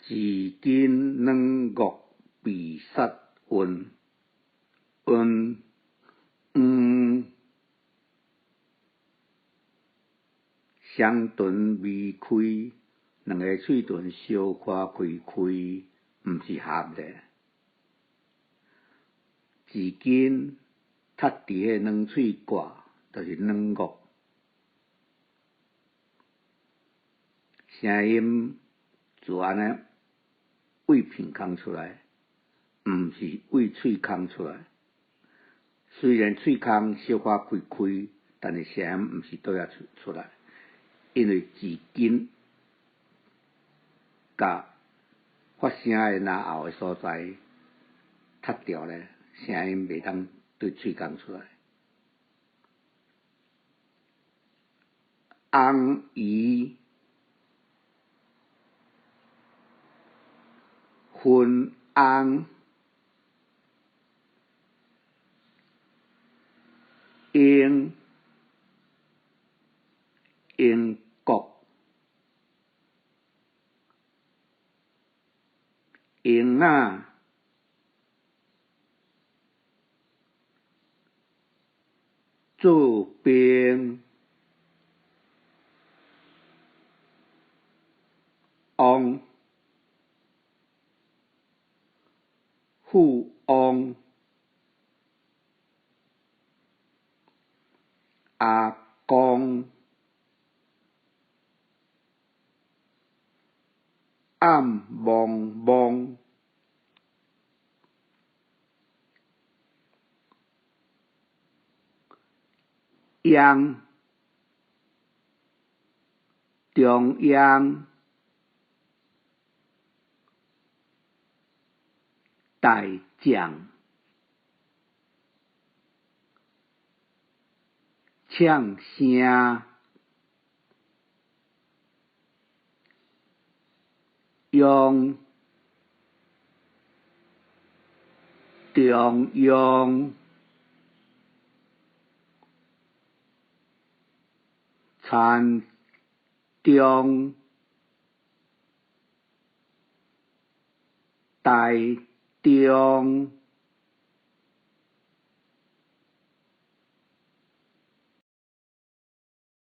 舌根軟腭鼻塞韻韻嗯，雙唇微開，兩个喙唇相可開開，毋是合咧。舌根貼佇彼軟喙蓋，就是軟腭。聲音自按呢對鼻孔出來，毋是對喙孔出來。雖然喙孔小可開開，但是聲音毋是對遐出來，因為舌根佮發聲的嚨喉的所在塞著咧，聲音袂當對喙孔出來。紅姨、昏紅、英、英國、英仔、做兵、王、富翁、阿公、暗濛濛、央、中央、大將、嗆聲、用、中央、田中、台中。